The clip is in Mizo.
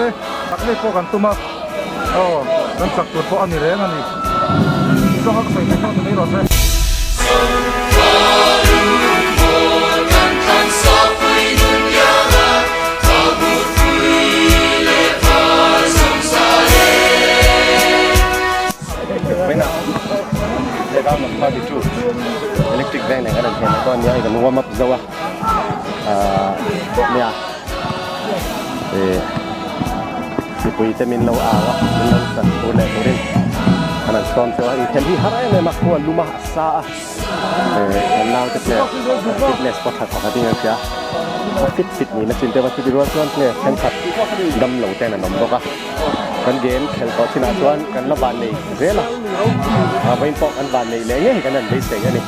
e. Chak ngei pawh kan tum a, aw kan chak tur pawh a ni reng a ni. Zawng a ka sawi theih tawh ni mai rawh se. Round of 32 Electric Veng nen kan rawn hmuh mai dawn nia hei kan warm up zo a ahh nia eh mipui te min lo au a min lo chan tur leh turin an han sawm cheu a inkhelh hi har em em a khua lum a a sa a eh kan naute player fitness pawh tha thawk a ding an hria a fit fit niin a chin deuh a chuti rual chuan player thenkhat dam lo ten an awm bawk a. Kan game khelh tawh chinah chuan kan la van nei zel a, a vawiin pawh kan van nei leh ngei kan han beisei a ni.